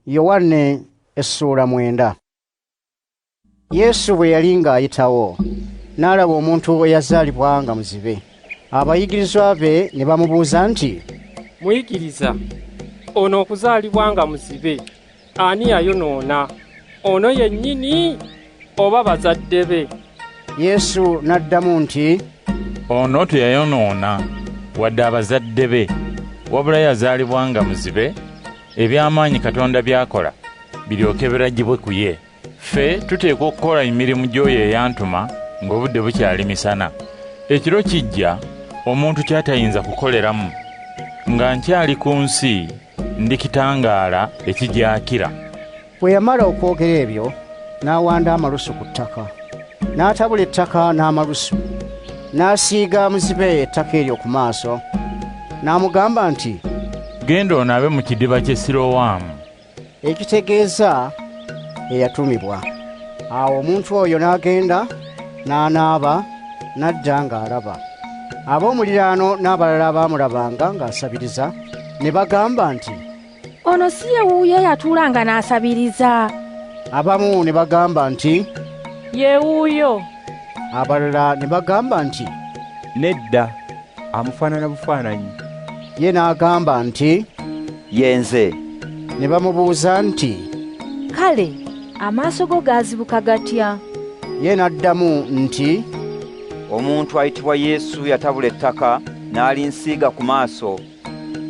Yowanne essuula 9. Yesu bwe yali ng'ayitawo, n'alaba omuntu eyazaalibwa nga muzibe. Abayigirizwa be ne bamubuuza nti, Muyigiriza, ono okuzaalibwa nga muzibe, ani yayonoona? Ono yennyini oba bazadde be? Yesu n'addamu nti, Ono teyayonoona wadde abazadde be, wabula yazaalibwa nga muzibe, eby'amaanyi Katonda by'akola biryoke biragibwe ku ye. Ffe tuteekwa okukola emirimu gy'oyo eyantuma ng'obudde bukyali misana. Ekiro kijja omuntu ky'atayinza kukoleramu. Nga nkyali ku nsi ndi kitangaala ekigyakira. Bwe yamala okwogera ebyo, n'awanda amalusu ku ttaka, n'atabula ettaka n'amalusu, n'asiiga muzibe ettaka eryo ku maaso, n'amugamba nti, Genda onaabe mu kidiba ky'e Sirowaamu. Ekitegeeza eyatumibwa. Awo omuntu oyo n'agenda n'anaaba, n'adda ng'alaba. Ab'omuliraano n'abalala abaamulabanga ng'asabiriza ne bagamba nti, Ono si ye wuuyo eyatuulanga n'asabiriza? Abamu ne bagamba nti, Ye wuuyo. Abalala ne bagamba nti, Nedda, amufaanana bufaananyi. Ye n'agamba nti, Ye nze. Ne bamubuuza nti, Kale amaaso go gaazibuka gatya? Ye n'addamu nti, Omuntu ayitibwa Yesu yatabula ettaka n'alinsiiga ku maaso,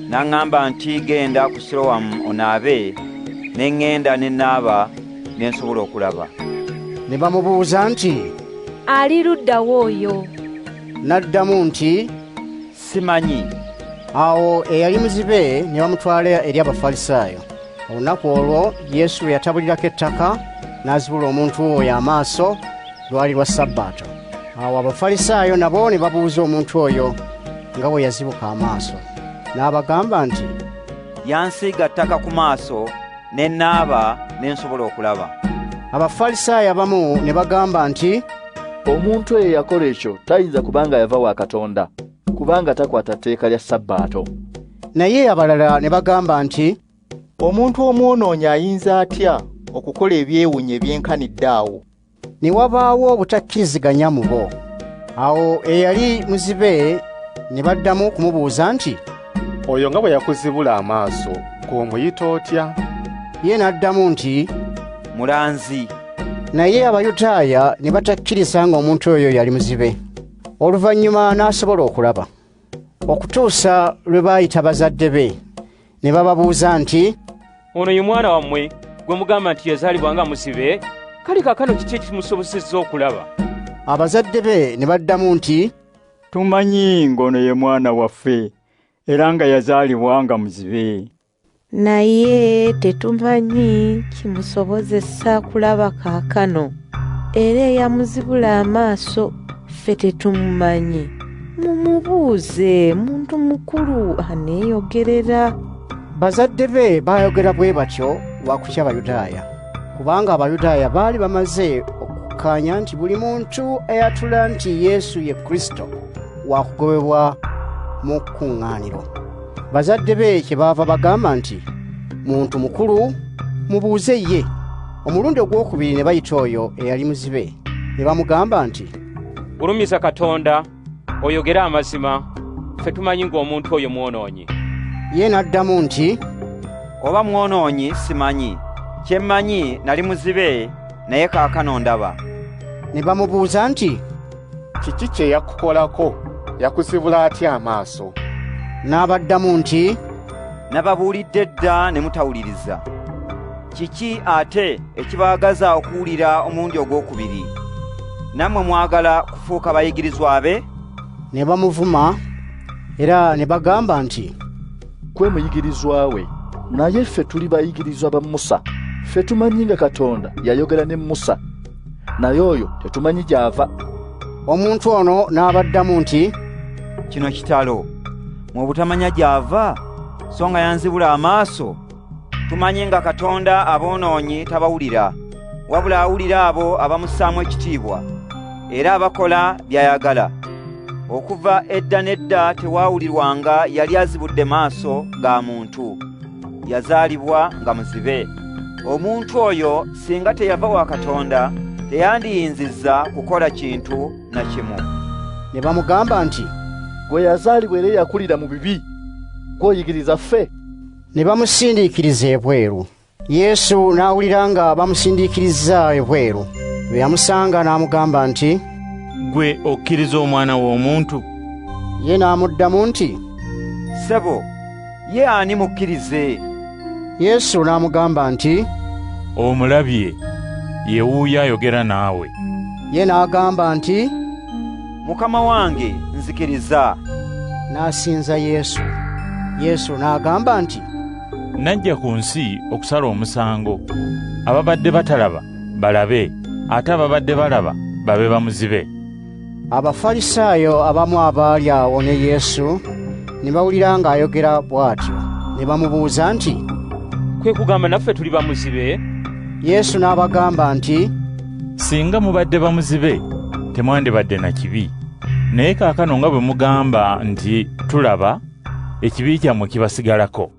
n'aŋŋamba nti genda ku Sirowamu onaabe, ne ŋŋenda ne naaba, ne nsobola okulaba. Ne bamubuuza nti, Ali ludda wa oyo? N'addamu nti, Simanyi. Awo eyali muzibe ne bamutwala eri Abafalisaayo. Olunaku olwo Yesu lwe yatabulirako ettaka n'azibula omuntu oyo amaaso lwali lwa Sabbaato. Awo Abafalisaayo nabo ne babuuza omuntu oyo nga bwe yazibuka amaaso. N'abagamba nti, Yansiiga ttaka ku maaso, ne naaba, ne nsobola okulaba. Abafalisaayo abamu ne bagamba nti, Omuntu oyo eyakola ekyo tayinza kubanga yava wa Katonda, kubanga takwata tteeka lya Sabbaato. Naye abalala ne bagamba nti, Omuntu omwonoonyi ayinza atya okukola ebyewuunyo ebyenkanidde awo? Ne wabaawo obutakkiriziganya mu bo. Awo eyali muzibe ne baddamu okumubuuza nti, Oyo nga bwe yakuzibula amaaso, gw'omuyita otya? Ye n'addamu nti, Mulanzi. Naye Abayudaaya ne batakkiriza ng'omuntu oyo yali muzibe. Oluvannyuma n'asobola okulaba. Okutuusa lwe baayita bazadde be, ne bababuuza nti, Ono ye mwana wammwe gwe mugamba nti yazaalibwa nga muzibe? Kale kaakano kiki ekimusobosezza okulaba? Abazadde be ne baddamu nti, Tumanyi ng'ono ye mwana waffe, era nga yazaalibwa nga muzibe. Naye tetumanyi kimusobozesa kulaba kaakano, era eyamuzibula amaaso ffe tetumumanyi. Mumubuuze, muntu mukulu aneeyogerera. Bazadde be baayogera bwe batyo lwa kutya Bayudaaya, kubanga Abayudaaya baali bamaze okukkaanya nti buli muntu ayatula nti Yesu ye Kristo wa kugobebwa mu kkuŋŋaaniro. Bazadde be kyebaava bagamba nti, Muntu mukulu, mubuuze ye. Omulundi ogwokubiri ne bayita oyo eyali muzibe, ne bamugamba nti, Gulumiza Katonda, oyogere amazima, ffe tumanyi ng'omuntu oyo mwonoonyi. Ye n'addamu nti, Oba mwonoonyi simanyi, kye mmanyi nali muzibe, naye kaakano ndaba. Ne bamubuuza nti, Kiki kye yakukolako? Yakuzibula atya amaaso? N'abaddamu nti, Nababuulidde dda ne mutawuliriza. Kiki ate ekibaagaza okuwulira omulundi ogwokubiri? Nammwe mwagala kufuuka bayigirizwa be? Ne bamuvuma era ne bagamba nti, Ggwe muyigirizwa we, naye ffe tuli bayigirizwa ba Musa. Ffe tumanyi nga Katonda yayogera ne Musa, naye oyo tetumanyi gy'ava. Omuntu ono n'abaddamu nti, Kino kitalo, mmwe obutamanya gy'ava, so nga yanzibula amaaso. Tumanyi nga Katonda aboonoonyi tabawulira, wabula awulira abo abamussaamu ekitiibwa, era abakola by'ayagala. Okuva edda n'edda tewaawulirwanga yali azibudde maaso ga muntu, yazaalibwa nga muzibe. Omuntu oyo singa teyava wa Katonda teyandiyinzizza kukola kintu na kimu. Ne bamugamba nti, Gwe yazaalibwa era eyakulira mu bibi, gw'oyigiriza ffe? Ne bamusindiikiriza ebweru. Yesu n'awulira nga bamusindiikirizza ebweru. Bwe yamusanga n'amugamba nti, Ggwe okkiriza Omwana w'Omuntu? Ye n'amuddamu nti, Ssebo, ye ani mukkirize? Yesu n'amugamba nti, Omulabye, ye wuuyo ayogera naawe. Ye n'agamba nti, Mukama wange, nzikiriza. N'asinza Yesu. Yesu n'agamba nti, Najja ku nsi okusala omusango, ababadde batalaba balabe, ate ababadde balaba babe bamuzibe. Abafalisaayo abamu abaali awo ne Yesu ne bawulira ng'ayogera bw'atyo, ne bamubuuza nti, Kwe kugamba naffe tuli bamuzibe? Yesu n'abagamba nti, Singa mubadde bamuzibe, temwandibadde na kibi. Naye kaakano nga bwe mugamba nti tulaba, ekibi kyammwe kibasigalako.